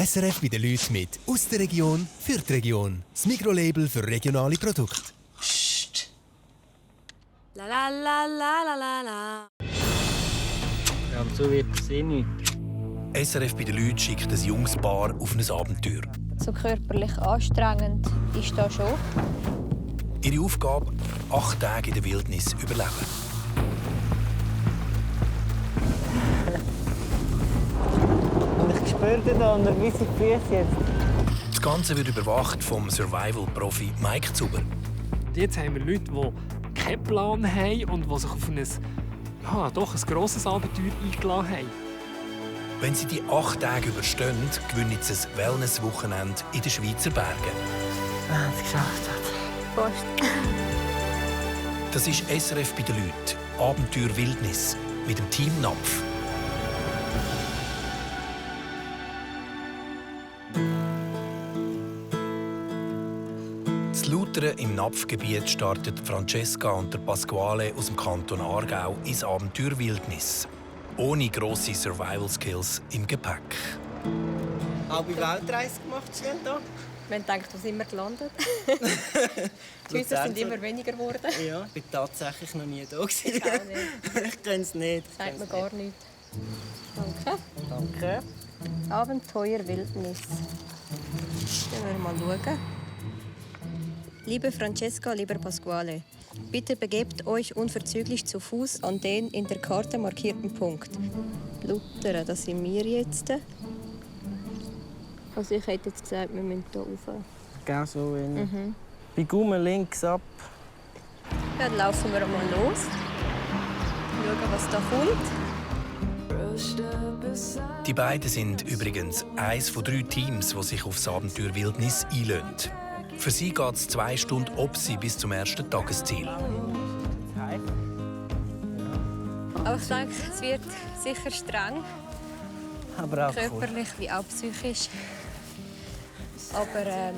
SRF bei den Leuten mit «Aus der Region für die Region». Das Mikrolabel für regionale Produkte. Psst. La la la la la la la. Ja, und so wird es eh nicht. SRF bei den Leuten schickt ein junges Paar auf ein Abenteuer. So körperlich anstrengend ist das schon. Ihre Aufgabe: 8 Tage in der Wildnis überleben. Und ich spüre da unter meine Füße jetzt. Das Ganze wird überwacht vom Survival-Profi Mike Zuber. Jetzt haben wir Leute, die keinen Plan haben und die sich auf ein grosses Abenteuer eingeladen haben. Wenn sie die 8 Tage überstehen, gewinnen sie ein Wellness-Wochenende in den Schweizer Bergen. Wenn es geschafft hat. Fast. Das ist SRF bei den Leuten. Abenteuer Wildnis mit dem Team Napf. In Lautern im Napfgebiet startet Francesca und der Pasquale aus dem Kanton Aargau ins Abenteuer Wildnis. Ohne grosse Survival-Skills im Gepäck. Auch bei Weltreise gemacht, hier? Man denkt, wo sind wir gelandet? Die Häuser sind immer weniger geworden. Ja, ich war tatsächlich noch nie da. Ich auch nicht. Ich kenne es nicht. Das sagt man gar nicht. Danke. Danke. Abenteuer Wildnis. Dann wir mal schauen. Liebe Francesca, lieber Pasquale, bitte begebt euch unverzüglich zu Fuß an den in der Karte markierten Punkt. Luthern, das sind wir jetzt. Also ich hätte jetzt gesagt, wir müssen hier rauf. Genau so. Bei Gummen links ab. Ja, dann laufen wir mal los. Schauen, was da kommt. Die beiden sind übrigens eines von 3 Teams, die sich aufs Abenteuer Wildnis einlösen. Für sie geht es 2 Stunden ob sie bis zum ersten Tagesziel. Aber ich denke, es wird sicher streng. Aber auch Körperlich wie auch psychisch. Aber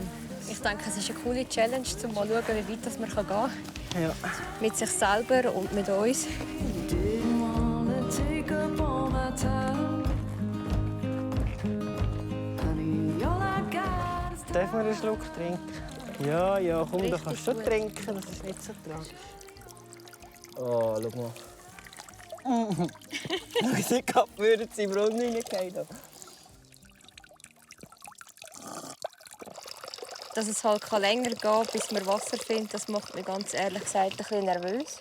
ich denke, es ist eine coole Challenge, um mal zu schauen, wie weit man gehen kann. Ja. Mit sich selber und mit uns. Darf man einen Schluck trinken? Ja, komm, Richtig du kannst schon gut. trinken, das ist nicht so tragisch. Oh, schau mal. Wir sind gerade würden sie im Brunnen hineingehen. Dass es halt länger geht, bis man Wasser findet, das macht mich ganz ehrlich gesagt ein bisschen nervös.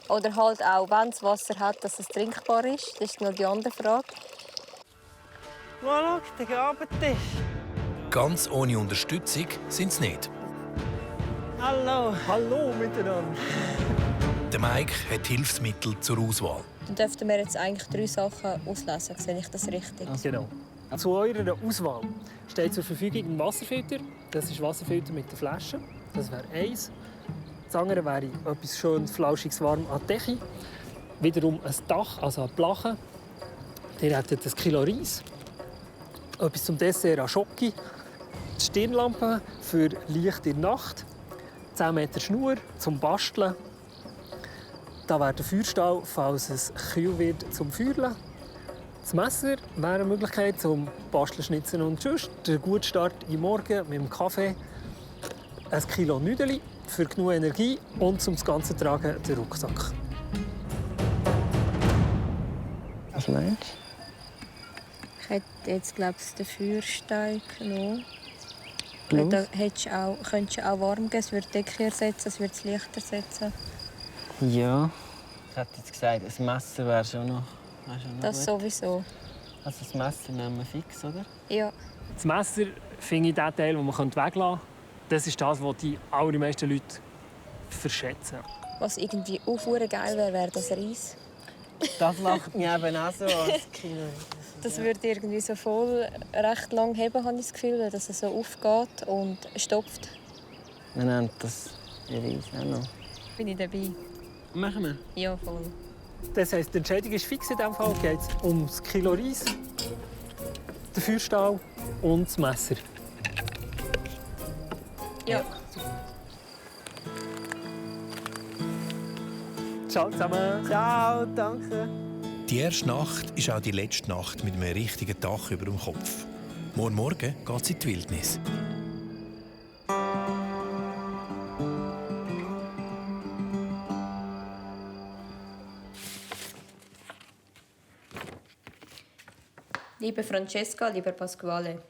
Oder halt auch, wenn es Wasser hat, dass es trinkbar ist. Das ist noch die andere Frage. Mal schau, der Grabentisch. Ganz ohne Unterstützung sind sie nicht. Hallo miteinander. Der Mike hat Hilfsmittel zur Auswahl. Dann dürften wir jetzt eigentlich 3 Sachen auslesen. Sehe ich das richtig? Genau. Zu eurer Auswahl steht zur Verfügung ein Wasserfilter. Das ist Wasserfilter mit der Flasche. Das wäre eins. Das andere wäre etwas schön flauschiges warm an die Decke. Wiederum ein Dach, also eine Plache. Ihr hättet 1 Kilo Reis. Etwas zum Dessert an Schoki. Die Stirnlampe für Licht in der Nacht. 10 Meter Schnur zum Basteln. Da wäre der Feuerstall, falls es kühl wird, zum Feuern. Das Messer wäre eine Möglichkeit zum Basteln, Schnitzen und sonst. Der gute Start im Morgen mit dem Kaffee. 1 Kilo Nüdeli für genug Energie und zum das Ganze tragen den Rucksack. Was meinst du? Ich hätte jetzt, glaube ich, den Feuerstein genommen. Plus? Da könntest du auch warm geben, es würde die Decke ersetzen, es würde das Licht ersetzen. Ja. Ich hätte jetzt gesagt, ein Messer wäre schon noch Das gut. sowieso. Also das Messer nehmen wir fix, oder? Ja. Das Messer finde ich den Teil, den man weglassen könnte. Das ist das, was die allermeisten Leute verschätzen. Was irgendwie auch verdammt geil wäre, wäre das Reis. Das lacht mich eben auch so als Kino. Das würde irgendwie so voll recht lang haben, habe ich das Gefühl, dass es so aufgeht und stopft. Wir nennen das Reis auch noch. Bin ich dabei? Machen wir. Ja, voll. Das heisst, die Entscheidung ist fix in diesem Fall. Es geht um das Kilo Reis, den Feuerstahl und das Messer. Ja. Ciao zusammen. Ciao, danke. Die erste Nacht ist auch die letzte Nacht mit einem richtigen Dach über dem Kopf. Morgen Morgen geht es in die Wildnis. Liebe Francesca, lieber Pasquale,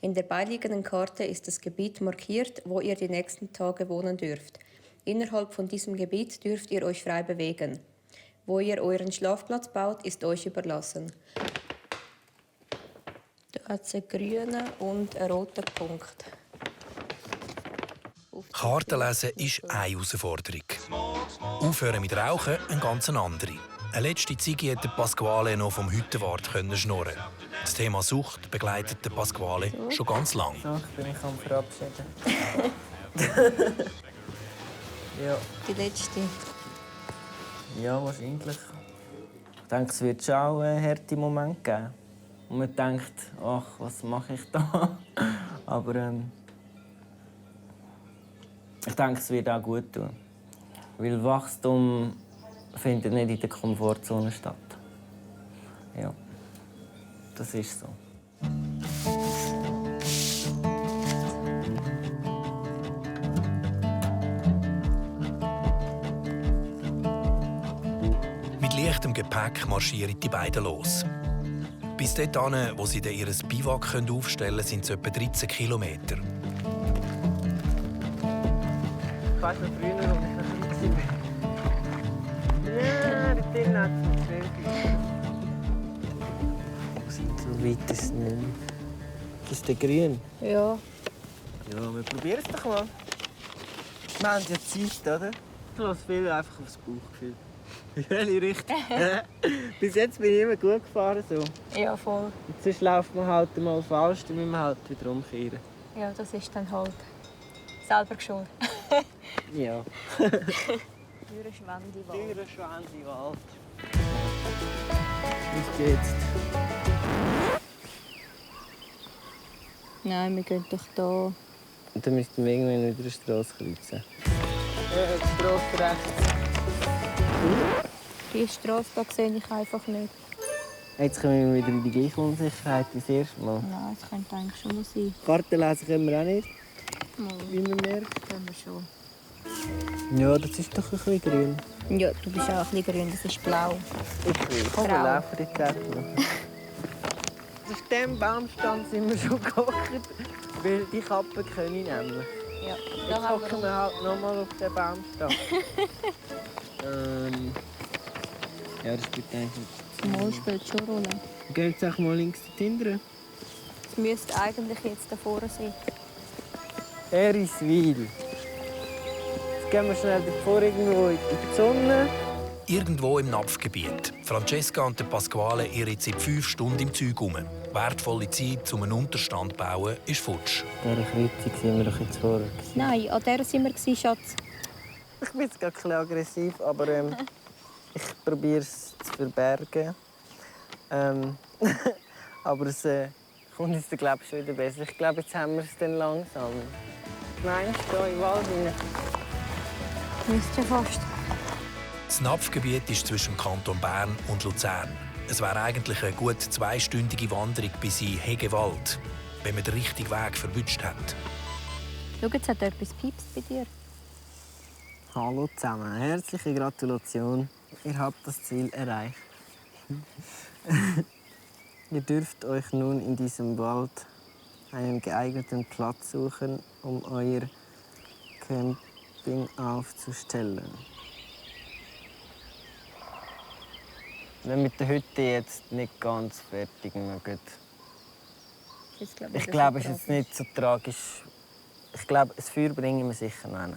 in der beiliegenden Karte ist das Gebiet markiert, wo ihr die nächsten Tage wohnen dürft. Innerhalb von diesem Gebiet dürft ihr euch frei bewegen. Wo ihr euren Schlafplatz baut, ist euch überlassen. Da hat es einen grünen und einen roten Punkt. Karten lesen ist eine Herausforderung. Aufhören mit Rauchen eine ganz andere. Eine letzte Ziege hätte Pasquale noch vom Hüttenwart schnurren. Das Thema Sucht begleitet Pasquale schon ganz lange. So, ich bin mich am Verabschieden. Ja. Die letzte. Ja, wahrscheinlich. Ich denke, es wird schon auch einen harten Moment geben. Und man denkt, ach, was mache ich da? Aber ich denke, es wird auch gut tun. Weil Wachstum findet nicht in der Komfortzone statt. Ja, das ist so. Mit leichtem Gepäck marschieren die beiden los. Bis dorthin, wo sie ihr Biwak aufstellen können, sind es etwa 13 Kilometer. Ich weiss noch früher, als ich noch klein war. Ja, der Till hat es nicht. So weit ist es nicht mehr. Das ist der Grün. Ja. Ja, wir probieren es doch mal. Wir haben ja Zeit, oder? Ich lasse viel einfach aufs Bauchgefühl. Welche Richtung? Bis jetzt bin ich immer gut gefahren. So. Ja, voll. Und sonst läuft man halt mal falsch, dann müssen wir halt wieder umkehren. Ja, das ist dann halt selber schuld. Ja. Dürre Schwendewald. Dürre Schwendewald. Was geht's? Nein, wir gehen doch da. Und dann müssten wir irgendwann wieder eine Straße kreuzen. Die Straße rechts. Die Straße da sehe ich einfach nicht. Jetzt kommen wir wieder in die gleiche Unsicherheit wie das erste Mal. Nein, das könnte eigentlich schon mal sein. Karten lesen können wir auch nicht, Mal. wie man merkt. Können wir schon. Ja, das ist doch ein bisschen grün. Ja, du bist auch ein bisschen grün, das ist blau. Okay, komm, wir laufen jetzt einfach noch. Auf diesem Baumstand sind wir schon gehockt, weil die Kappe können ich nämlich. Ja, Jetzt hocken wir halt nochmal auf den Baumstand. Ja, das spielt eigentlich nicht. Das Mal spielt schon eine Rolle. Gehen jetzt auch mal links dahinter. Es müsste eigentlich jetzt da vorne sein. Eriswil. Jetzt gehen wir schnell davor irgendwo in die Sonne. Irgendwo im Napfgebiet. Francesca und Pasquale irren jetzt seit 5 Stunden im Zeug rum. Wertvolle Zeit, um einen Unterstand zu bauen, ist futsch. An dieser Kreuzung sind wir doch jetzt vorher. Nein, an der sind wir, Schatz. Ich bin jetzt gerade ein bisschen aggressiv, aber ich probiere es zu verbergen. Aber es kommt jetzt, glaube ich, schon wieder besser. Ich glaube, jetzt haben wir es dann langsam. Meinst du, da im Wald rein? Müsste ja fast. Das Napfgebiet ist zwischen Kanton Bern und Luzern. Es wäre eigentlich eine gut 2-stündige Wanderung bis in Hegewald, wenn man den richtigen Weg verwünscht hat. Schau, jetzt hat etwas Pieps bei dir. Hallo zusammen, herzliche Gratulation. Ihr habt das Ziel erreicht. Ihr dürft euch nun in diesem Wald einen geeigneten Platz suchen, um euer Camping aufzustellen. Wenn mit der Hütte jetzt nicht ganz fertig mögen. Ich glaube, es ist jetzt nicht so tragisch. Ich glaube, das Feuer bringen wir sicher noch hin.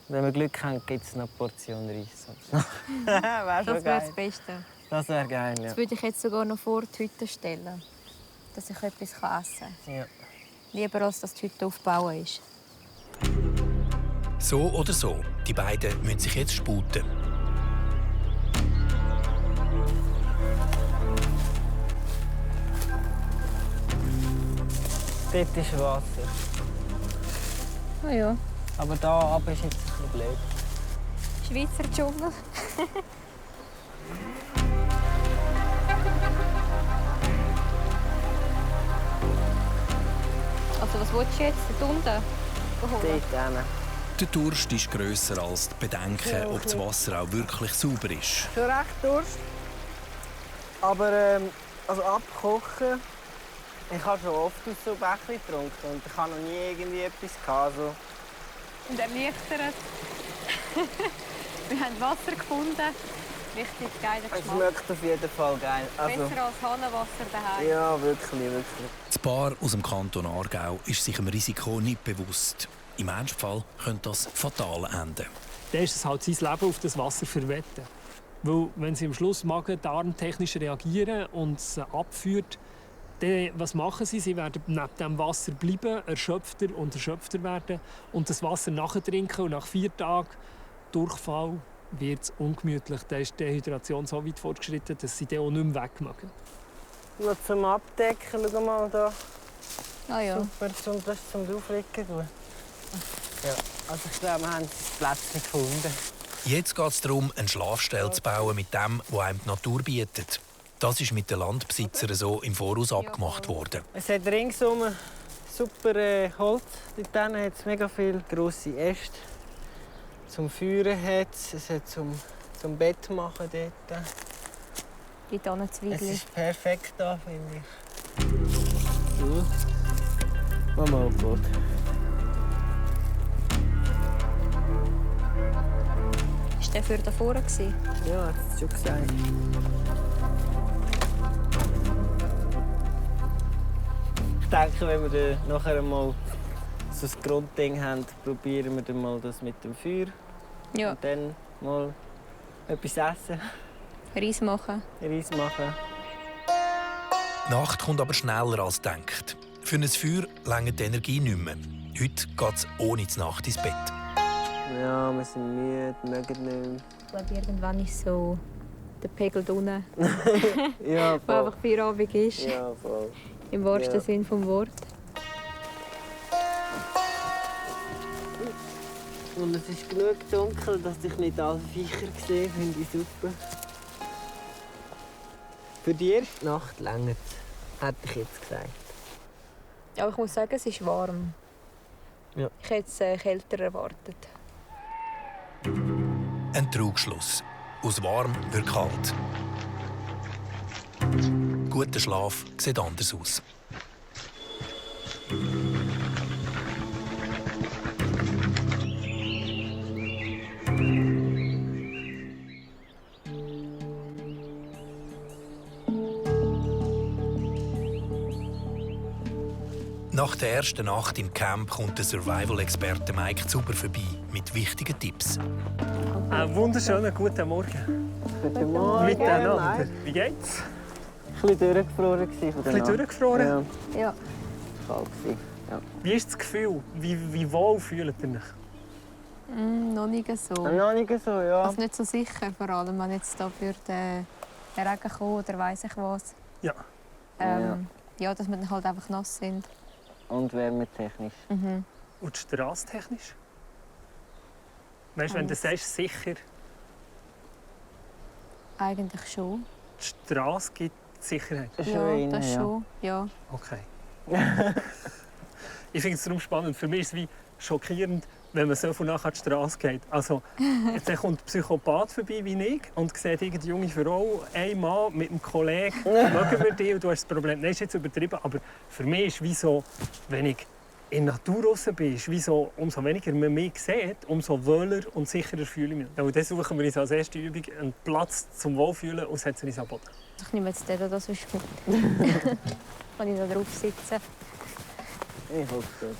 Wenn wir Glück haben, gibt es noch eine Portion Reis. Das wäre das Beste. Das wäre geil, ja. Das würde ich jetzt sogar noch vor die Hütte stellen, dass ich etwas essen kann. Ja. Lieber, als dass die Hütte aufbauen ist. So oder so, die beiden müssen sich jetzt sputen. Dort ist Wasser. Ah ja. Aber da oben ist jetzt ein bisschen blöd. Schweizer Dschungel. Also was willst du jetzt? Dort unten? Dort hin. Der Durst ist grösser als die Bedenken, Ja, ob das Wasser auch wirklich sauber ist. Schon recht Durst. Aber also abkochen, ich habe schon oft aus so Bächli getrunken und ich habe noch nie irgendwie etwas gehabt. So. Und erleichtert. Wir haben Wasser gefunden. Richtig geiler Es Geschmack. schmeckt auf jeden Fall geil. Also, Besser als Hahnenwasser daheim. ja, wirklich. Das Paar aus dem Kanton Aargau ist sich dem Risiko nicht bewusst. Im Ernstfall könnte das fatal enden. Dann ist es halt sein Leben auf das Wasser verwetten. Weil wenn sie am Schluss magen-darm-technisch reagieren und es abführt, dann, was machen sie? Sie werden neben dem Wasser bleiben, erschöpfter und erschöpfter werden und das Wasser nachtrinken. Und nach 4 Tagen Durchfall wird es ungemütlich. Dann ist die Dehydration so weit fortgeschritten, dass sie dann auch nicht mehr wegmachen. Noch zum Abdecken, schau mal da. Ah ja. Super, das ist zum Drauflegen gut. Ja, also ich glaube, wir haben das Plätzchen gefunden. Jetzt geht es darum, eine Schlafstelle zu bauen mit dem, was einem die Natur bietet. Das ist mit den Landbesitzern so im Voraus abgemacht worden. Es hat ringsum super Holz. Dort hat es mega viele grosse Äste. Zum Feuern hat es hat zum Bett machen dort. Die Es Tannenzweigli. ist perfekt da, finde ich. Mach mal gut. Ist der für da vorne gewesen? Ja, das ist schon gesagt. Ich denke, wenn wir dann nachher mal so ein Grundding haben, probieren wir dann mal das mit dem Feuer. Ja. Und dann mal etwas essen, Reis machen. Reis machen. Die Nacht kommt aber schneller als gedacht. Für ein Feuer reicht die Energie nicht mehr. Heute geht es ohne die Nacht ins Bett. Ja, wir sind müde, mögen nicht mehr. Ich glaube, irgendwann ist so der Pegel unten, Ja, wo voll. einfach Feierabend ist. Ja, voll. Im wahrsten Ja. Sinn des Wortes. Und es ist genug dunkel, dass ich nicht alle Viecher sehe, finde ich super. Für die erste Nacht reicht es, hätte ich jetzt gesagt. Aber ich muss sagen, es ist warm. Ja. Ich hätte es kälter erwartet. Ein Trugschluss. Aus warm wird kalt. Guter Schlaf sieht anders aus. Nach der ersten Nacht im Camp kommt der Survival-Experte Mike Zuber vorbei mit wichtigen Tipps. Einen wunderschönen guten Morgen. Guten Morgen. Miteinander. Nein, Wie geht's? ein bisschen durchgefroren von der Ein bisschen Nacht. durchgefroren? Ja, Ja. kalt gewesen. Ja. Wie ist das Gefühl? Wie wohl fühlt ihr euch? Noch nicht so. Noch nicht so, ja. Also nicht so sicher, vor allem wenn jetzt da würde der Regen kommen oder weiss ich was. Ja. Ja, dass wir dann halt einfach nass sind. Und wärmetechnisch. Mhm. Und strasstechnisch? Weißt du, wenn du sagst, sicher, Eigentlich schon. die Straße gibt Sicherheit. Schon Ja, rein, das ja. schon. Ja. Okay. Ich finde es darum spannend. Für mich ist es wie schockierend, wenn man so viel nachher die Straße geht. Also, jetzt kommt ein Psychopath vorbei wie ich und sieht irgendeine junge Frau, ein Mann mit einem Kollegen, mögen wir dich und du hast das Problem. Nein, ist jetzt übertrieben, aber für mich ist es wie so, wenn ich in der Natur raus bin, ist wie so, umso weniger man mich sieht, umso wohler und sicherer fühle ich mich. Und dann suchen wir uns als erste Übung einen Platz zum Wohlfühlen und setzen uns am Boden. Ich nehme jetzt den da sonst mit. Kann ich da drauf sitzen? Ich hoffe, das ist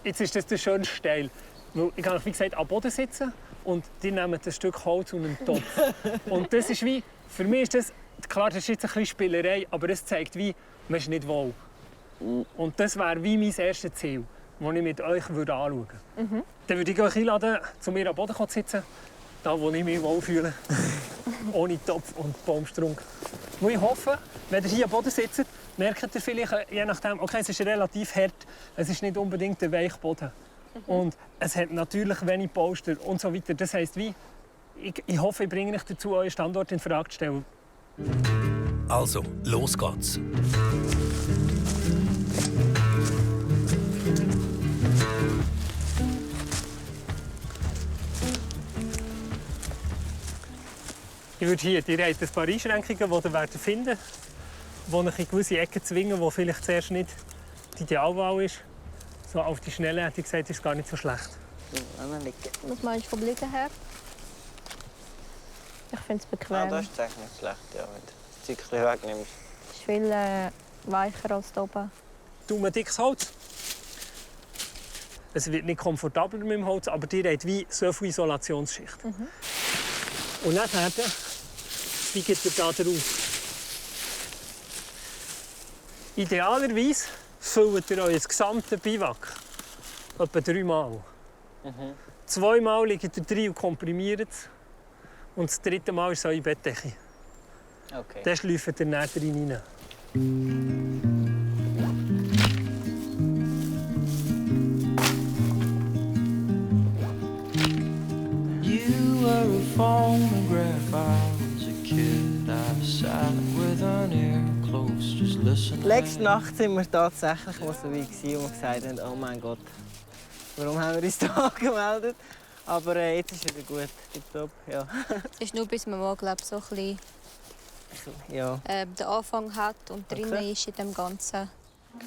Jetzt ist das der schönste Teil. Weil ich kann, wie gesagt, am Boden sitzen und die nehmen ein Stück Holz und einen Topf. Und das ist wie, für mich ist das, klar, das ist jetzt ein bisschen Spielerei, aber es zeigt wie, man ist nicht wohl. Und das wäre wie mein erstes Ziel, das ich mit euch anschauen würde. Dann würde ich euch einladen, zu mir am Boden zu sitzen, da wo ich mich wohlfühle. Ohne Topf und Baumstrunk. Und ich hoffe, wenn ihr hier am Boden sitzt, merkt ihr vielleicht, je nachdem, okay, es ist relativ hart, es ist nicht unbedingt der weiche Boden. Und es hat natürlich wenig Polster und so weiter. Das heisst, wie, ich hoffe, ich bringe euch dazu, euren Standort in Frage zu stellen. Also, los geht's. Ich würde hier, ihr habt ein paar Einschränkungen, die ihr finden werdet, die euch in gewisse Ecken zwingen, die vielleicht zuerst nicht die Idealwahl ist. So auf die Schnelle hätte ich gesagt, ist es gar nicht so schlecht. Was meinst du vom Liegen her? Ich finde es bequem. Das ist eigentlich nicht schlecht, ja, wenn du das Zyklen wegnimmst. Es ist viel weicher als hier oben. Dickes Holz. Es wird nicht komfortabler mit dem Holz, aber ihr habt wie so viel Isolationsschicht. Und dann biegt ihr da drauf. Idealerweise füllt ihr euer gesamtes Biwak etwa 3 Mal. 2 Mal liegt ihr drin und komprimiert es. Und das 3. Mal ist es eure Bettdecke. Okay. Dann schläft ihr näher rein. You were a phonograph. I was a kid. I sat with an ear close, just listening. Letzte Nacht waren wir tatsächlich mal so weit, wo wir gesagt haben, oh mein Gott, warum haben wir uns da angemeldet? Aber jetzt ist es wieder gut, tipptopp, ja. Es ist nur, bis man mal, glaub, so ein bisschen Ja. den Anfang hat und Okay. drinnen ist in dem Ganzen.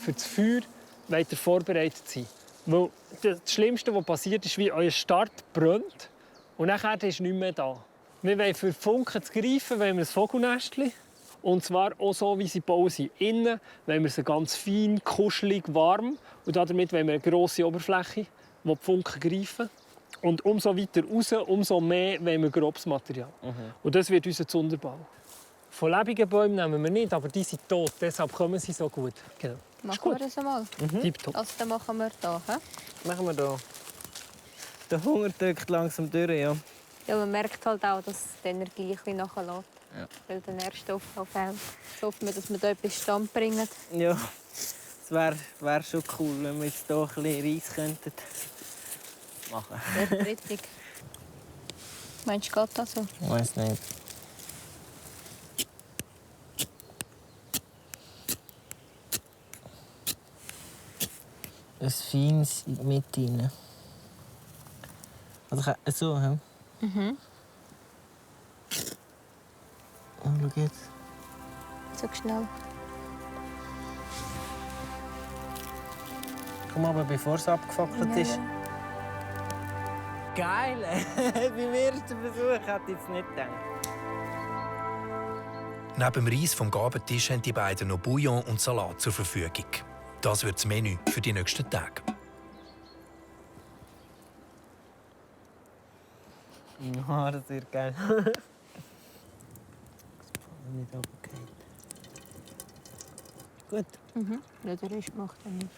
Für das Feuer wollt ihr vorbereitet sein. Weil das Schlimmste, was passiert, ist, wie euer Start brennt und nachher ist nichts mehr da. Wir wollen für Funken zu greifen, wollen wir ein Vogelnestchen. Und zwar auch so, wie sie gebaut sind. Innen wollen wir sie ganz fein, kuschelig, warm. Und damit wollen wir eine grosse Oberfläche, wo die Funken greifen. Und umso weiter raus, umso mehr wollen wir grobes Material. Und das wird unser Sonderbau. Von lebenden Bäumen nehmen wir nicht, aber die sind tot, deshalb kommen sie so gut. Genau. Machen wir das einmal? Tipptopp. Also dann machen wir hier. He? Machen wir da. Der Hunger drückt langsam durch, ja. Ja, man merkt halt auch, dass die Energie ein bisschen nachlässt. Ja. Weil der Nährstoff auch fehlt. Jetzt hoffen wir, dass wir hier etwas Stand bringen. Ja, es wär schon cool, wenn wir jetzt hier ein bisschen Reis könnten machen. Sehr richtig. Meinst du, geht das so? Ich weiss nicht. Ein feines in die Mitte rein. Also so, hä? Oh, schau jetzt. So schnell. Komm aber, bevor es abgefackelt ist. Geil! Beim ersten Versuch hätte ich jetzt nicht gedacht. Neben dem Reis vom Gabentisch haben die beiden noch Bouillon und Salat zur Verfügung. Das wird das Menü für die nächsten Tage. Ja, das wird geil. Nicht runtergefallen. Gut. Ja, der Rest macht er nicht.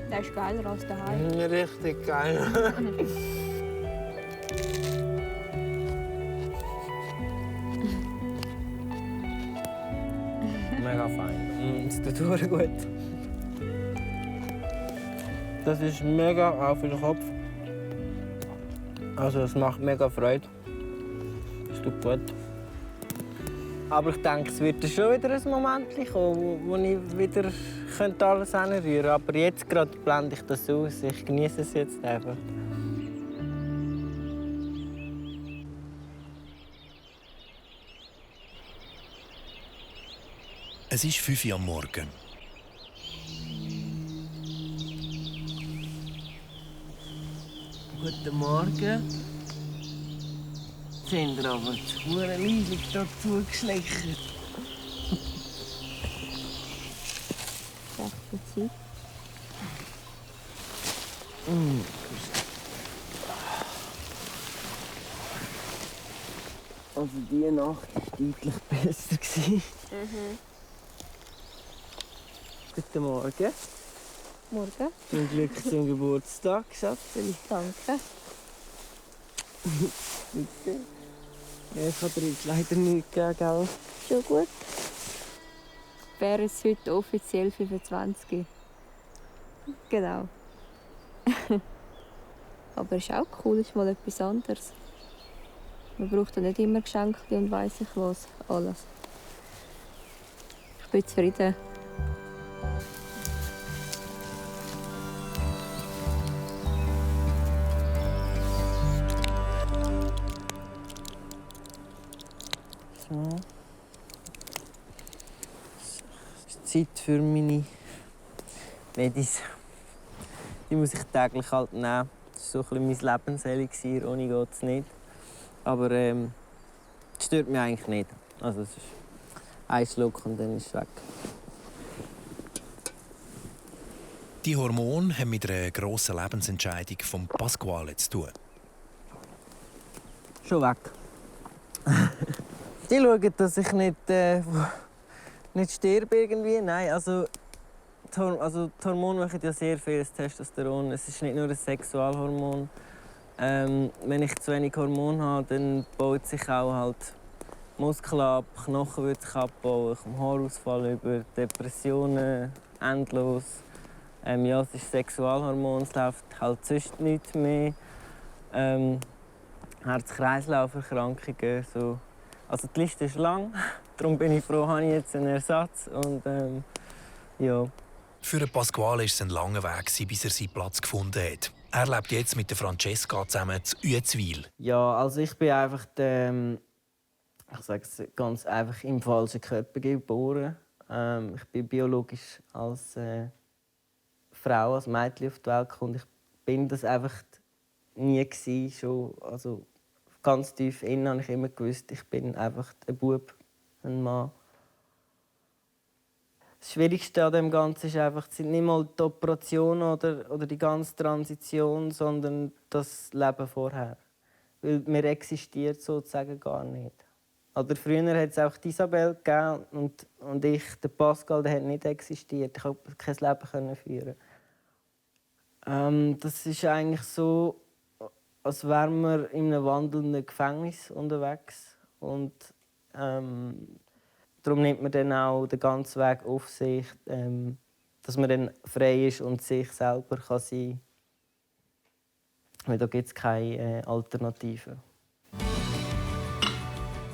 Der ist geiler als daheim. Richtig geil. Mega fein. Es tut verdammt gut. Das ist mega auf den Kopf. Also es macht mega Freude. Es tut gut. Aber ich denke, es wird schon wieder ein Moment kommen, wo ich wieder alles hinrühren könnte. Aber jetzt gerade blende ich das aus. Ich genieße es jetzt eben. Es ist 5 Uhr am Morgen. Guten Morgen. Sind ihr aber zu leisig dazu geschlichen? Rechte Zeit. Also diese Nacht war deutlich besser. Guten Morgen. Morgen. Zum Glück zum Geburtstag, Schatzeli. Danke. Bitte. Ja, ich habe dir jetzt leider nichts gegeben, gell? Schon gut. Wäre es heute offiziell 25. Genau. Aber es ist auch cool, es ist mal etwas anderes. Man braucht ja nicht immer Geschenke und weiss ich was alles. Ich bin zufrieden. So. Es ist Zeit für meine Medis. Die muss ich täglich halt nehmen. Das war so ein bisschen mein Lebenselixier, ohne geht es nicht. Aber das stört mich eigentlich nicht. Also es ist ein Schluck und dann ist es weg. Die Hormone haben mit einer grossen Lebensentscheidung von Pasquale zu tun. Schon weg. Die schauen, dass ich nicht sterbe irgendwie. Nein, also die Hormone machen ja sehr viel, das Testosteron. Es ist nicht nur ein Sexualhormon. Wenn ich zu wenig Hormone habe, dann baut sich auch halt Muskeln ab, Knochen wird sich abbauen, ich komme Haarausfall über, Depressionen, endlos. Ja, es ist Sexualhormon, es läuft halt sonst nichts mehr. Herz-Kreislauf-Erkrankungen. So. Also die Liste ist lang, darum bin ich froh, habe ich jetzt einen Ersatz. Und, ja. Für Pasquale war es ein langer Weg, bis er seinen Platz gefunden hat. Er lebt jetzt mit der Francesca zusammen zu Uetzwil. Ja, also ich bin einfach, ich sage es ganz einfach, im falschen Körper geboren. Ich bin biologisch als Frau, als Mädchen auf die Welt gekommen. Ich bin das einfach nie gewesen, schon. Also ganz tief innen habe ich immer gewusst, ich bin einfach ein Bub, ein Mann. Das Schwierigste an dem Ganzen ist einfach, sind nicht mal die Operationen oder die ganze Transition, sondern das Leben vorher. Weil mir existiert sozusagen gar nicht. Oder früher hat es auch die Isabel gegeben und ich, der Pascal, der hat nicht existiert. Ich konnte kein Leben führen. Das ist eigentlich so, als wäre man in einem wandelnden Gefängnis unterwegs. Und darum nimmt man dann auch den ganzen Weg auf sich, dass man dann frei ist und sich selber kann sein kann. Weil da gibt es keine Alternative.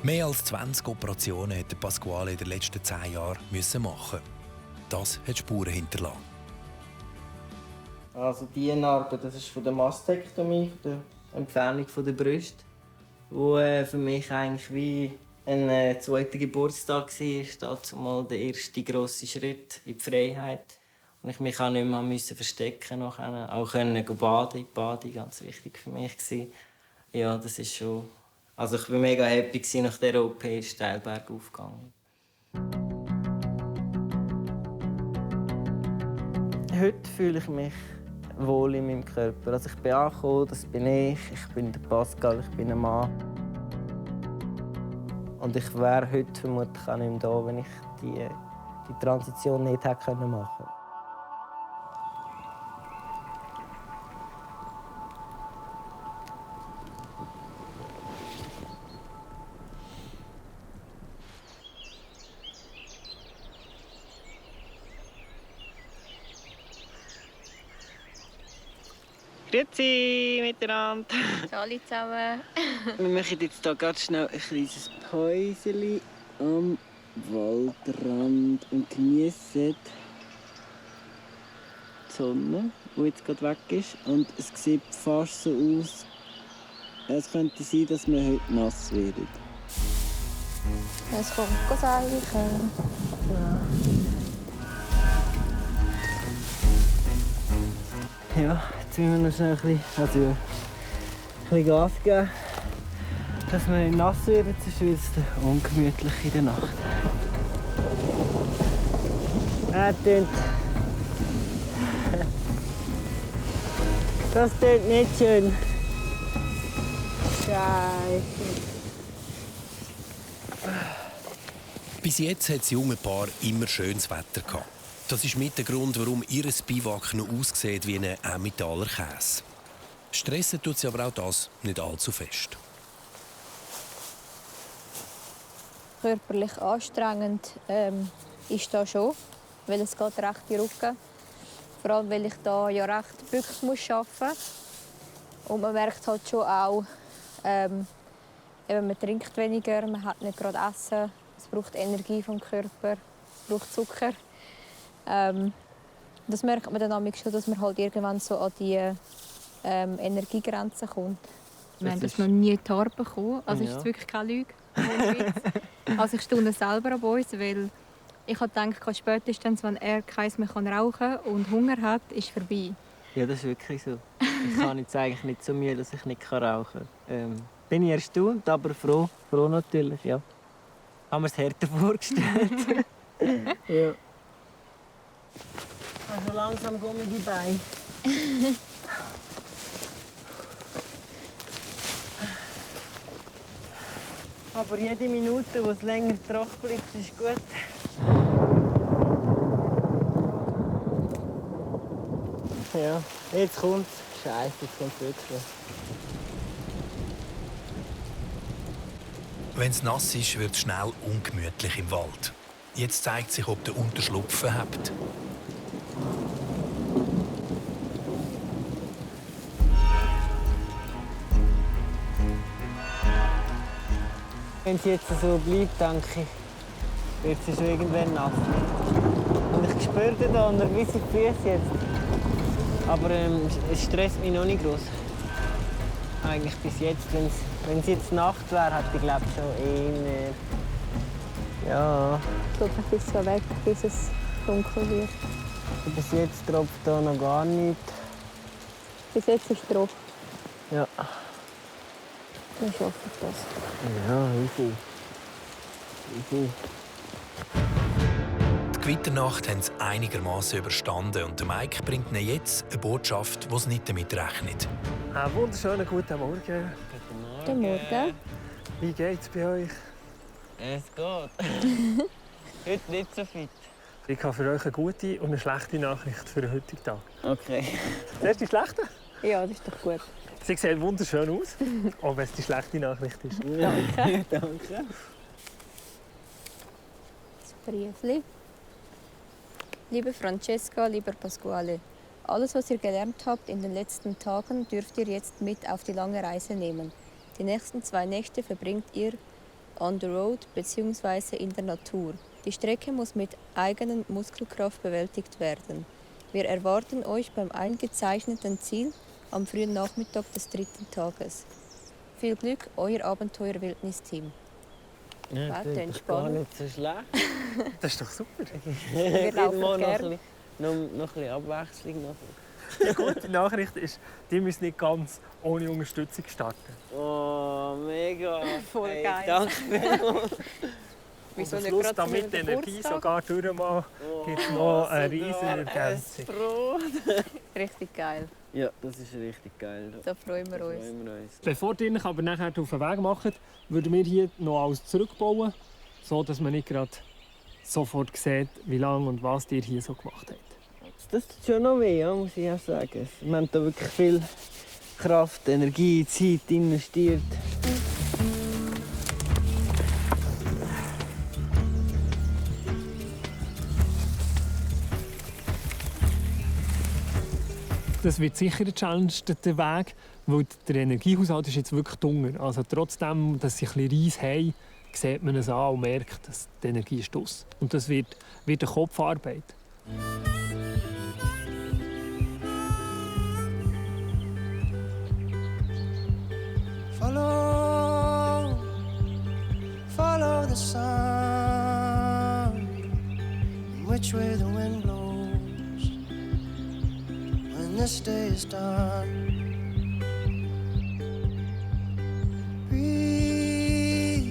Mehr als 20 Operationen musste Pasquale in den letzten 10 Jahren machen. Das hat Spuren hinterlassen. Also diese Narbe, das ist von der Mastektomie, der Entfernung der Brust, wo für mich eigentlich wie ein zweiter Geburtstag war, dazu mal der erste grosse Schritt in die Freiheit. Und ich mich auch nicht mehr verstecken musste, auch baden. Die Bade war ganz wichtig für mich. Ja, das ist schon... Also ich war mega happy, nach dieser OP ist steil bergauf gegangen. Heute fühle ich mich wohl in meinem Körper. Also ich bin angekommen, das bin ich bin der Pascal, ich bin ein Mann. Und ich wäre heute vermutlich auch nicht mehr da, wenn ich die Transition nicht hätte machen können. Grüezi miteinander. Hallo zusammen. Wir machen jetzt hier ganz schnell ein kleines Päuschen am Waldrand und genießen die Sonne, die jetzt gerade weg ist. Und es sieht fast so aus, es könnte sein, dass wir heute nass werden. Es kommt Seichen. Ja, jetzt müssen wir noch schnell ein bisschen Gas geben, dass wir nicht nass werden, sonst wird es ungemütlich in der Nacht. Das tönt nicht schön. Scheiße. Bis jetzt hat das junge Paar immer schönes Wetter gehabt. Das ist mit der Grund, warum ihr Biwak noch aussieht wie ein Emmentaler Käse. Stressen tut sie aber auch das nicht allzu fest. Körperlich anstrengend ist das schon, weil es geht recht in den Rücken. Vor allem, weil ich da ja recht gebückt muss arbeiten. Und man merkt halt schon auch, eben, man trinkt weniger, man hat nicht gerade Essen, es braucht Energie vom Körper, es braucht Zucker. Das merkt man dann schon, dass man halt irgendwann so an die Energiegrenze kommt. Wir haben das noch nie in die Haare bekommen, also ist es wirklich keine Lüge. Also ich staune selber an uns, weil ich dachte, spätestens, wenn er keins mehr rauchen kann und Hunger hat, ist es vorbei. Ja, das ist wirklich so. Ich kann jetzt eigentlich nicht so müde, dass ich nicht rauchen kann. Bin ich erstaunt, aber froh natürlich, ja. Haben wir es härter vorgestellt. Ja. Also langsam gehen wir die Beine. Aber jede Minute, wo es länger trocken bleibt, ist gut. Ja, jetzt kommt's. Scheiße, jetzt kommt's wirklich. Wenn es nass ist, wird es schnell ungemütlich im Wald. Jetzt zeigt sich, ob der Unterschlupf verhebt. Wenn es jetzt so bleibt, denke ich, wird es schon irgendwann nass. Und ich spüre da an der gewissen Füße jetzt. Aber es stresst mich noch nicht groß. Eigentlich bis jetzt. Wenn es jetzt Nacht wäre, hätte ich glaube schon eher. Ja. Ich schaue ein bisschen weg, bis es dunkel wird. Bis jetzt tropft da noch gar nichts. Bis jetzt ist es trocken. Ja. Wir schaffen das. Ja, easy. Easy. Die Gewitternacht haben sie einigermaßen überstanden und der Mike bringt ihnen jetzt eine Botschaft, die sie nicht damit rechnet. Einen wunderschönen guten Morgen. Guten Morgen. Wie geht's bei euch? Es geht. Heute nicht so fit. Ich habe für euch eine gute und eine schlechte Nachricht für den heutigen Tag. Okay. Zuerst die schlechte. Ja, das ist doch gut. Sie sehen wunderschön aus, auch wenn es die schlechte Nachricht ist. Danke. Danke. Das Briefli. Liebe Francesca, lieber Pasquale, alles, was ihr gelernt habt in den letzten Tagen, dürft ihr jetzt mit auf die lange Reise nehmen. Die nächsten 2 Nächte verbringt ihr on the road bzw. in der Natur. Die Strecke muss mit eigener Muskelkraft bewältigt werden. Wir erwarten euch beim eingezeichneten Ziel am frühen Nachmittag des 3. Tages. Viel Glück, euer Abenteuer-Wildnis-Team. Ja, Warte, das ist entspannt. gar nicht so schlecht. Das ist doch super. Wir laufen Mal gern. noch ein bisschen Abwechslung. Die gute Nachricht ist, die müssen nicht ganz ohne Unterstützung starten. Oh, mega. Voll Hey, geil. danke vielmals. Wieso Und am nicht Schluss, gerade zu damit die meinem Energie Geburtstag? sogar durchmacht, gibt es noch eine riesige Ergänzung. Richtig geil. Ja, das ist richtig geil. Da freuen wir uns. Freuen wir uns. Bevor ihr euch aber nachher auf den Weg macht, würden wir hier noch alles zurückbauen, sodass man nicht gerade sofort sieht, wie lange und was ihr hier so gemacht habt. Das tut schon noch weh, ja, muss ich auch sagen. Wir haben da wirklich viel Kraft, Energie, Zeit investiert. Das wird sicher eine Challenge, der Weg, weil der Energiehaushalt ist jetzt wirklich dunkel. Also trotzdem, dass sie ein bisschen Reis haben, sieht man es an und merkt, dass die Energie ist aus. Und das wird eine Kopfarbeit. Follow the sun, which way the wind blows when this day is done. Breathe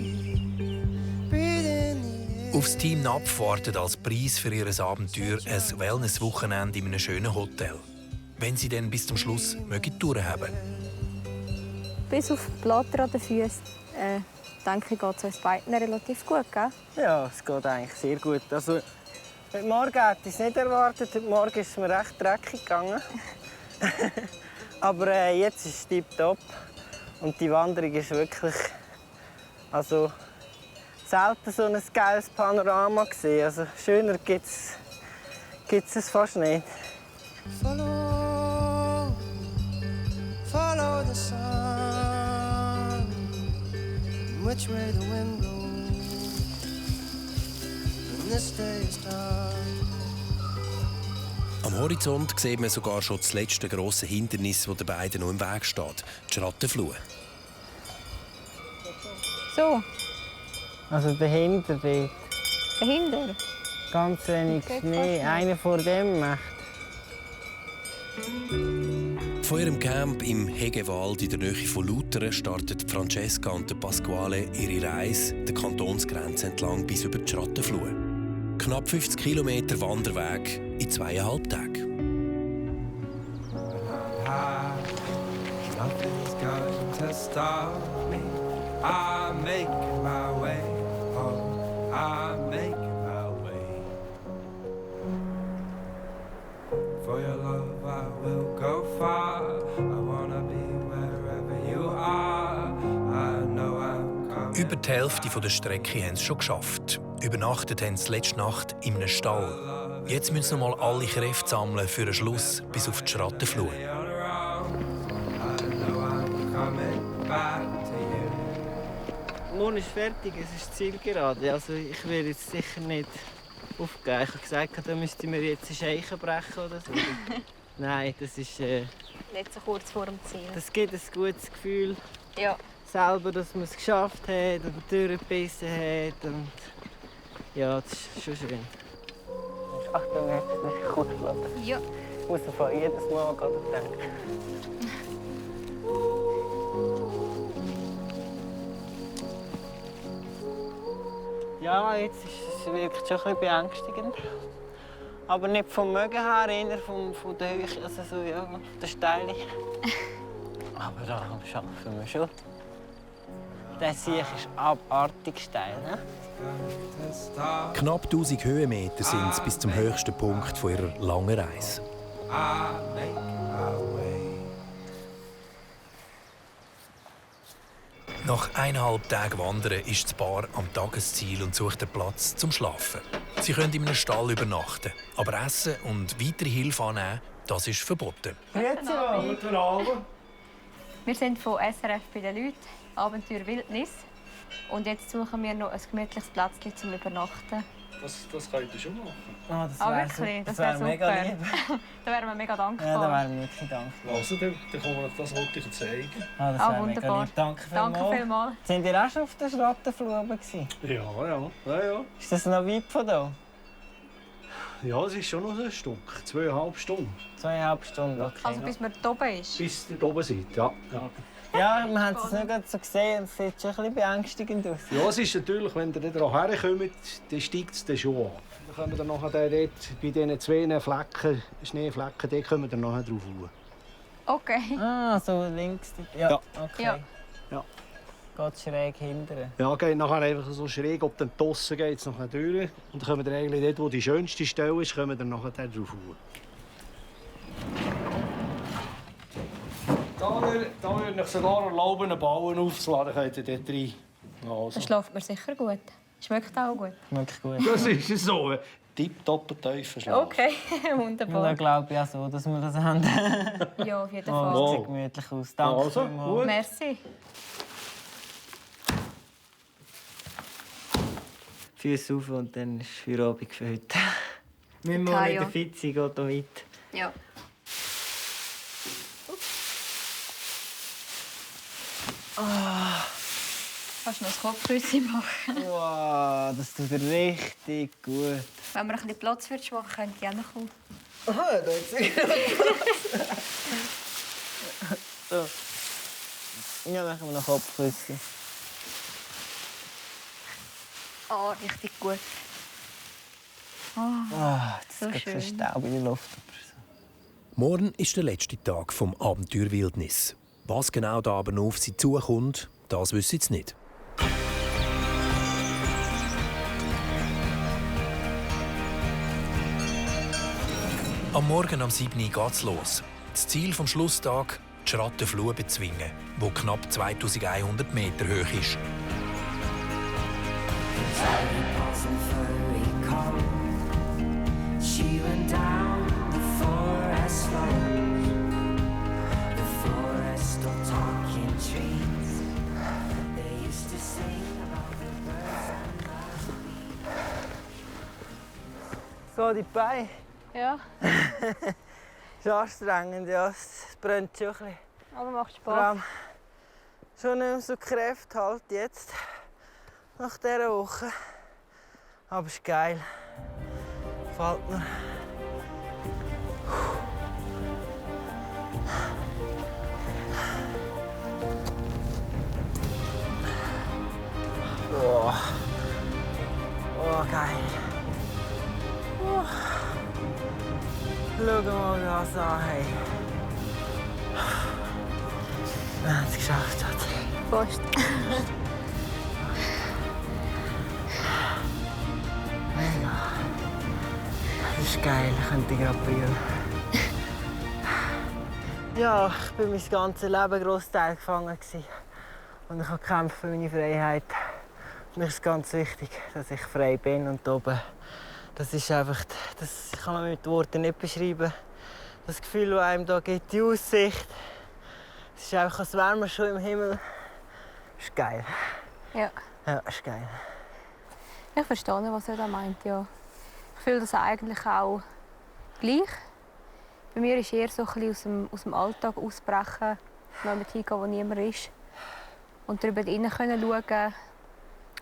in the air. Aufs Team NAP wartet als Preis für ihr Abenteuer ein Wellness-Wochenende in einem schönen Hotel. Wenn sie dann bis zum Schluss durchhaben mögen. Bis auf die Blätter an den Füßen, denke ich, geht es uns beiden relativ gut, gell? Ja, es geht eigentlich sehr gut. Also, heute Morgen hätte ich es nicht erwartet. Heute Morgen ist es mir recht dreckig gegangen. Aber jetzt ist es tipptopp. Und die Wanderung ist wirklich... Also, selten so ein geiles Panorama gesehen. Also, schöner gibt es fast nicht. Follow, follow the sun, which way the wind blows, when this day is done. Am Horizont sieht man sogar schon das letzte grosse Hindernis, das den beiden noch im Weg steht: die Schrattenfluh. So, Also dahinter dort. dahinter. Ganz wenig Okay, Schnee. fast Einer vor dem macht. Von ihrem Camp im Hegewald in der Nähe von Lutern starten Francesca und Pasquale ihre Reise der Kantonsgrenze entlang bis über die Schrattenfluh. Knapp 50 Kilometer Wanderweg in 2,5 Tagen. Nothing's going to stop me. I'm making my way home. I'm making my way. For your love, I will go far. I wanna be wherever you are. I know I'm coming. Über die Hälfte der Strecke haben sie schon geschafft. Übernachtet haben sie letzte Nacht in einem Stall. Jetzt müssen sie noch mal alle Kräfte sammeln für einen Schluss bis auf die Schrattenfluh. Morgen ist fertig, es ist zielgerade. Also ich will jetzt sicher nicht aufgeben. Ich habe gesagt, da müsste mir jetzt einen Scheichen brechen oder so. Nein, das ist... Nicht so kurz vor dem Ziel. das gibt ein gutes Gefühl Ja. selber, dass man es geschafft hat oder durchgebissen hat. Und ja, das ist schon schön. Achtung, jetzt nicht kurz lassen. Ja. Ich muss davon jedes Mal gerade denken. Ja, jetzt ist es wirkt schon ein bisschen beängstigend. Aber nicht vom Mögen her, eher von der Höhe, also so, ja, der Steile. Aber da schaffen wir schon. Der Sieg ist abartig steil. Ne? Knapp 1000 Höhenmeter sind es bis zum höchsten Punkt von ihrer langen Reise. Nach 1,5 Tagen Wandern ist das Paar am Tagesziel und sucht einen Platz zum Schlafen. Sie können in einem Stall übernachten, aber Essen und weitere Hilfe annehmen, das ist verboten. Wir sind von SRF bei den Leuten, Abenteuer Wildnis. Und jetzt suchen wir noch ein gemütliches Plätzchen zum Übernachten. Das könnt ihr schon machen. Oh, das Ah, wär wirklich? super. Das wäre super. mega lieb. Da wären wir mega dankbar. Ja, da wären wir wirklich dankbar. Also, dann kommen wir das heute zeigen. Ah, das Ah, wär mega wunderbar. lieb. Danke Danke vielmals. vielmals. Sind ihr auch schon auf der Schrattenfluh oben gewesen? Ja. Ist das noch weit von hier? Ja, es ist schon noch ein Stück. 2,5 Stunden. 2,5 Stunden, okay. Also bis man da oben ist. Bis ihr oben seid, ja. Ja, wir haben es nicht gerade so gesehen. Es sieht schon ein bisschen beängstigend aus. Ja, es ist natürlich, wenn ihr da herkommt, dann steigt es dann schon an. Dann kommen wir nachher dort, bei diesen 2 Flecken, Schneeflecken, dort kommen wir nachher drauf rauf. Okay. Ah, so links. Ja, Ja. okay. Ja. Ja. Geht schräg hinterher. Ja, geht nachher einfach so schräg, ob dann Tossen geht es nachher durch. Und dann kommen wir eigentlich dort, wo die schönste Stelle ist, kommen wir nachher drauf rauf. Da würde ich sogar erlauben, einen Ballen aufzuladen, könnt ihr dort rein. Also. Da schläft man sicher gut. Schmeckt auch gut. Wirklich gut. Das ist so. Tipptopp tiefer Schlaf. Okay, Und wunderbar. dann glaube ich auch so, dass wir das haben. Ja, auf jeden Oh, Fall. das sieht gemütlich aus. Danke Also, vielmals. gut. Merci. Füße auf und dann ist Feierabend für heute. Wir müssen Ja, nicht ja. der Fitzi geht hier weit. Ja. Kannst du noch das Kopfküsse machen? Wow, das tut richtig gut. Wenn wir ein bisschen Platz würdest machen, könnte ich auch noch kommen. Aha, da ist so. Ja, machen wir noch Kopfküsse. Oh, richtig gut. Das So ist gerade schön. so Staub in der Luft. Morgen ist der letzte Tag vom Abenteuer Wildnis. Was genau da aber noch auf sie zukommt, das wissen sie jetzt nicht. Am Morgen um 7 Uhr geht's los. Das Ziel vom Schlusstag: die Schrattenfluh bezwingen, wo knapp 2100 Meter hoch ist. She went down the forest geht in die Beine. Ja, Es ist anstrengend, ja. Es brennt schon ein bisschen. aber macht Vor Spaß. allem schon nicht mehr so Kräfte halt jetzt. Nach dieser Woche. Aber es ist geil. Gefällt mir. Oh. Oh, geil. Oh. Schau mal das an, hey. Wir haben es geschafft, Schatz. Fast. Mega. Das ist geil, ich könnte gerade brüllen. Ja, ich war mein ganzes Leben Grossteil gefangen. Und ich habe gekämpft für meine Freiheit. Mir ist ganz wichtig, dass ich frei bin und oben. Das ist einfach, das kann man mit Worten nicht beschreiben. Das Gefühl, das einem da gibt, die Aussicht. Es ist einfach, als wären wir schon im Himmel. Das ist geil. Ja. Ja, das ist geil. Ich verstehe, was er da meint, ja. Ich fühle das eigentlich auch gleich. Bei mir ist eher so ein bisschen aus dem Alltag ausbrechen, mal mit hingehen, wo niemand ist. Und darüber innen schauen.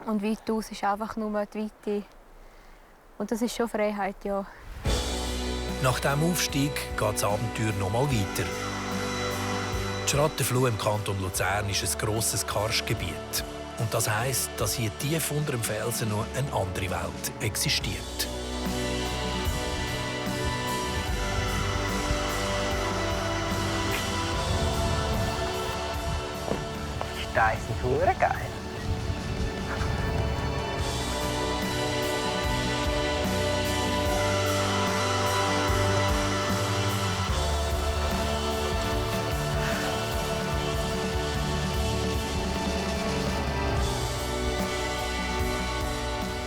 Und weit aus ist einfach nur die Weite. Und das ist schon Freiheit, ja. Nach diesem Aufstieg geht das Abenteuer noch mal weiter. Die Schrattenfluh im Kanton Luzern ist ein grosses Karstgebiet. Und das heisst, dass hier tief unter dem Felsen noch eine andere Welt existiert. Die Steine sind verdammt geil.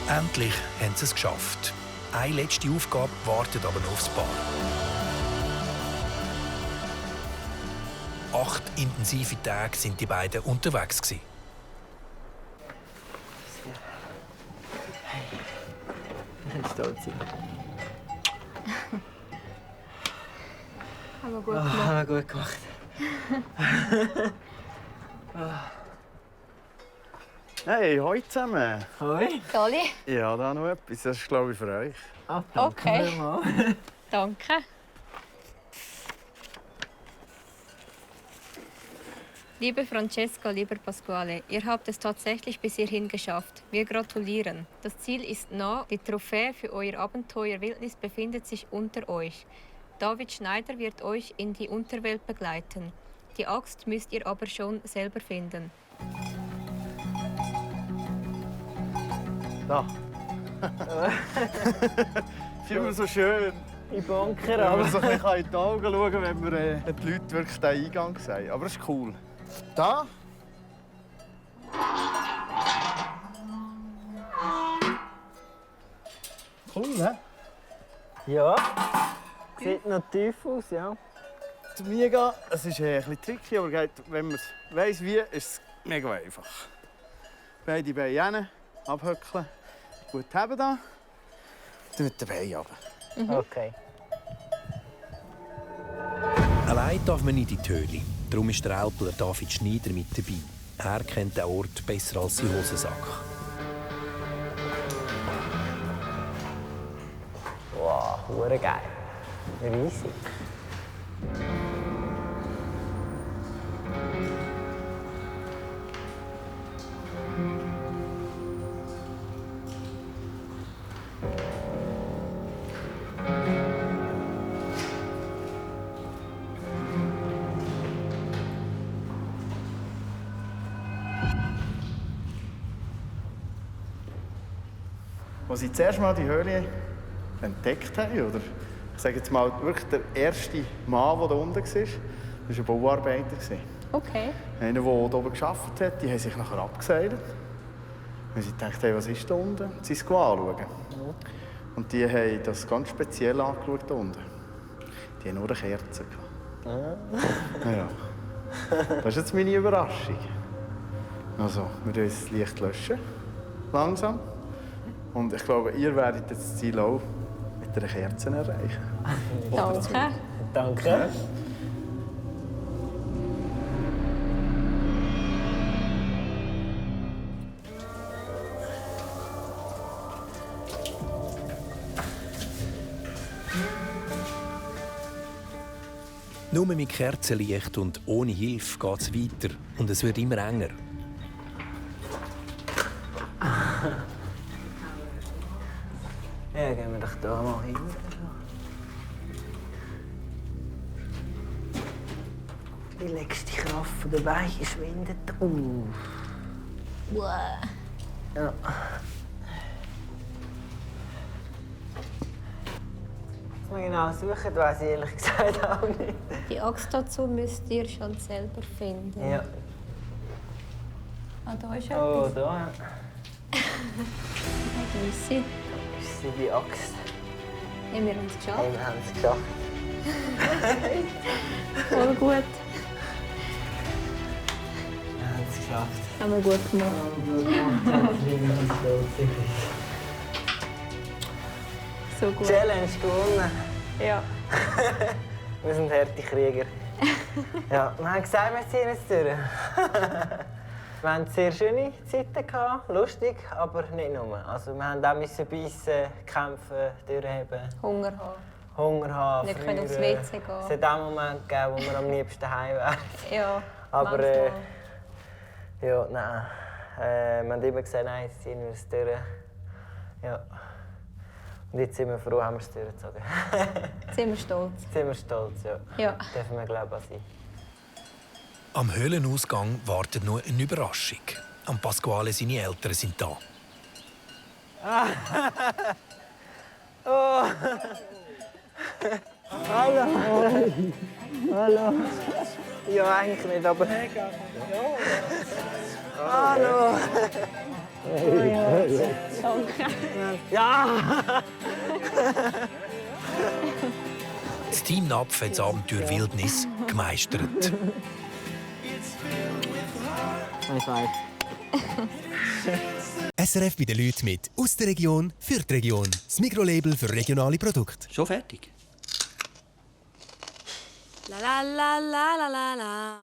Endlich haben sie es geschafft. Eine letzte Aufgabe wartet aber noch aufs Paar. 8 intensive Tage sind die beiden unterwegs gewesen. Stolz sein. Haben wir gut Oh, gemacht. haben wir gut gemacht. Hey, hoi zusammen. Hoi. Dolly, Ja, da noch etwas. Das ist, glaube ich, für euch. Ah, danke Okay. vielmals. danke. Liebe Francesca, lieber Pasquale, ihr habt es tatsächlich bis hierhin geschafft. Wir gratulieren. Das Ziel ist nah. Die Trophäe für euer Abenteuer Wildnis befindet sich unter euch. David Schneider wird euch in die Unterwelt begleiten. Die Axt müsst ihr aber schon selber finden. Da. Ich finde immer so schön, Ich bunker, wenn man aber... so ein bisschen in die Augen schauen kann, wenn wir die Leute wirklich den Eingang sehen. Aber es ist cool. Da. Cool, ne? Ja. Sieht noch tief aus, ja. Zu mir gehen, es ist ein bisschen tricky, aber wenn man weiss, wie, ist es mega einfach. Beide Beine hin, abhöckeln, gut haben da, dann mit den Beinen runter. Okay. Allein darf man nicht in die Höhle. Darum ist der Älpler David Schneider mit dabei. Er kennt den Ort besser als sein Hosensack. Wow, hure geil. Riesig. Als ich zuerst mal die Höhle entdeckt habe, oder ich sage jetzt mal wirklich der erste Mann, der da unten war, war ein Bauarbeiter. Okay. Einer, der hier oben gearbeitet hat, die haben sich nachher abgeseilt. Und sie dachten, hey, was ist da unten? Und sie sind anschauen. Und die haben das ganz speziell angeschaut da unten. Die haben nur eine Kerze. Ja. Das ist jetzt meine Überraschung. Also, wir lösen das Licht löschen. Langsam. Und ich glaube, ihr werdet jetzt das Ziel auch mit mit einer Kerze erreichen. Danke. Danke. Nur mit Kerzenlicht und ohne Hilfe geht es weiter und es wird immer enger. Ja, gehen wir doch da mal hin. Die letzte Kraft von der Beine schwindet auf. Ja. Was wir genau suchen, weiss ich ehrlich gesagt auch nicht. Die Axt dazu müsst ihr schon selber finden. Ja. Ah, da ist Oh, etwas. da Da ist sie. ist sie, die Axt. Ja, wir haben es geschafft. Hey, wir haben es geschafft. Voll gut. Wir haben es geschafft. Haben wir gut gemacht. So gut. Challenge gewonnen. Ja. Wir sind harte Krieger. Ja, wir haben gesagt, wir ziehen jetzt durch. Wir hatten sehr schöne Zeiten gehabt, lustig, aber nicht nur. Also wir mussten auch beißen, kämpfen, durchheben, Hunger haben. Hunger haben, Wir können aufs frieren. WC gehen. Es hat auch Momente gegeben, wo wir am liebsten heim wären. Ja, Aber manchmal. ja, nein. Wir haben immer gesagt, nein, jetzt ziehen wir es durch. Ja. Und jetzt sind wir froh, haben wir es durchgezogen. Jetzt sind wir stolz. Jetzt sind wir stolz, ja. Ja. Dürfen wir, glaube ich, sein. Am Höhlenausgang wartet noch eine Überraschung. Am Pasquale seine Eltern sind da. Oh. Hallo. Hallo. Ja, eigentlich nicht, aber... Hallo. Danke. Ja. Das Team Napf hat das Abenteuer Wildnis gemeistert. High five. SRF bei den Leuten mit aus der Region für die Region. Das Mikrolabel für regionale Produkte. Schon fertig? La la la la la la la.